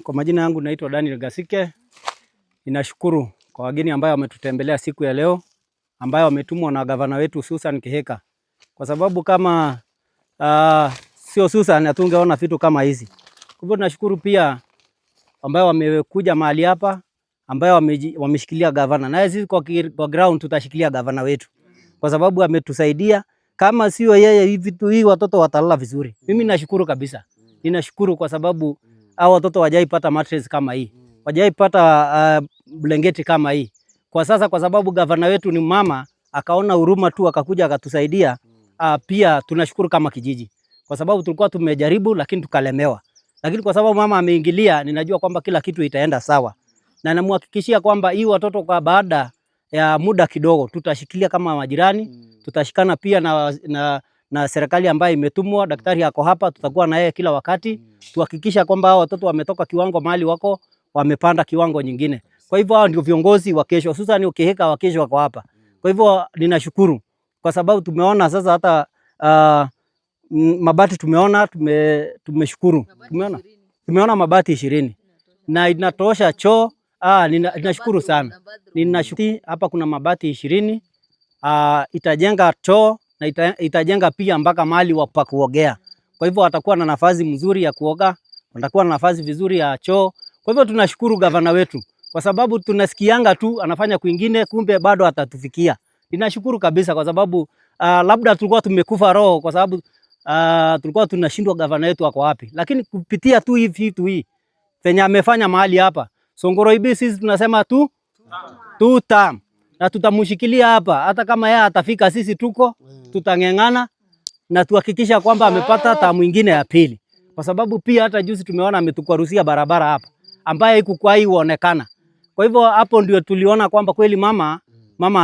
Kwa majina yangu naitwa Daniel Gasike. Ninashukuru kwa wageni ambayo wametutembelea siku ya leo, ambayo wametumwa na gavana wetu Susan Kihika, kwa sababu kama sio Susan hatungeona vitu kama hizi. Kwa hivyo tunashukuru pia ambayo wamekuja mahali hapa, ambayo wameshikilia gavana, na sisi kwa ground tutashikilia gavana wetu kwa sababu ametusaidia. Kama sio yeye, hivi vitu hii watoto watalala vizuri. Mimi nashukuru kabisa, ninashukuru kwa sababu hao watoto wajaipata mattress kama hii, wajaipata blanketi kama hii kwa sasa, kwa sababu gavana wetu ni mama, akaona huruma tu akakuja akatusaidia. Pia tunashukuru kama kijiji, kwa sababu tulikuwa tumejaribu lakini tukalemewa, lakini kwa sababu mama ameingilia, ninajua kwamba kila kitu itaenda sawa, na namhakikishia kwamba hii watoto kwa baada ya muda kidogo tutashikilia kama majirani, tutashikana pia na serikali ambayo imetumwa. Daktari ako hapa, tutakuwa na yeye kila wakati tuhakikisha kwamba hao watoto wametoka kiwango mahali wako wamepanda kiwango nyingine. Kwa hivyo hao ndio viongozi wa kesho, hususan Ukihika wa kesho wako hapa. Kwa hivyo ninashukuru kwa sababu tumeona sasa hata mabati tumeona, tumeshukuru, tumeona mabati 20 na inatosha choo. Ninashukuru sana, ninashukuru hapa kuna mabati 20, itajenga choo na itajenga pia mpaka mahali pa kuogea. Kwa hivyo watakuwa na nafasi mzuri ya kuoga, watakuwa na nafasi vizuri ya choo. Kwa hivyo tunashukuru gavana wetu kwa sababu tunasikianga tu anafanya kwingine, kumbe bado atatufikia. Ninashukuru kabisa kwa sababu labda tulikuwa tumekufa roho kwa sababu tulikuwa tunashindwa gavana wetu ako wapi, lakini kupitia tu hivi vitu hii venye amefanya mahali hapa Songoroi B, sisi tunasema tu tutam na tutamshikilia hapa, hata kama yeye atafika, sisi tuko tutang'eng'ana na tuhakikisha kwamba amepata tamu ingine ya pili, kwa sababu pia hata juzi tumeona ametukwarusia barabara hapa ambaye haikuwa huonekana. Kwa hivyo hapo ndio tuliona kwamba kweli mama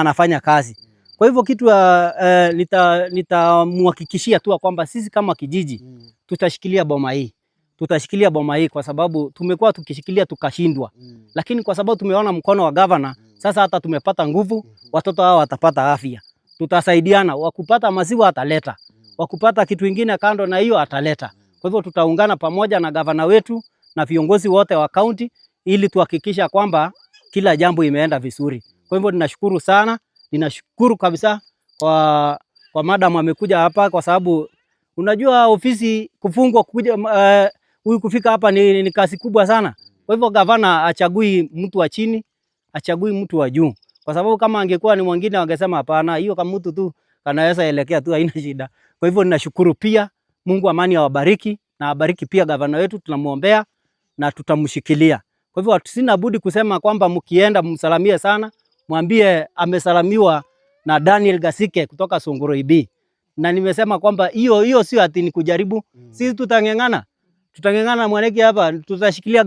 anafanya kazi. Kwa hivyo kitu nitamhakikishia tu kwamba sisi kama kijiji tutashikilia boma hii, tutashikilia boma hii kwa sababu tumekuwa tukishikilia tukashindwa, lakini kwa sababu tumeona mkono wa gavana sasa, hata tumepata nguvu, watoto hao watapata afya, tutasaidiana, wakupata maziwa ataleta, wakupata kitu ingine kando na hiyo ataleta. Kwa hivyo tutaungana pamoja na gavana wetu na viongozi wote wa kaunti ili tuhakikisha kwamba kila jambo imeenda vizuri. Kwa hivyo ninashukuru sana, ninashukuru kabisa kwa madam amekuja hapa, kwa sababu unajua ofisi kufungwa kuja huyu kufika hapa ni kazi kubwa sana. Kwa hivyo gavana achagui mtu wa chini, achagui mtu wa juu, kwa sababu kama angekuwa ni mwingine wangesema hapana, hiyo kama mtu tu kanaweza elekea tu, haina shida. Kwa hivyo ninashukuru pia, Mungu amani awabariki na abariki pia gavana wetu, tunamuombea na tutamshikilia. Kwa hivyo sina budi kusema kwamba mkienda msalamie sana, mwambie amesalamiwa na Daniel Gasike kutoka Songoroi B. Na nimesema kwamba hiyo hiyo sio ati ni kujaribu. Sisi tutang'eng'ana. Tutang'eng'ana Mwaneki hapa, tutashikilia.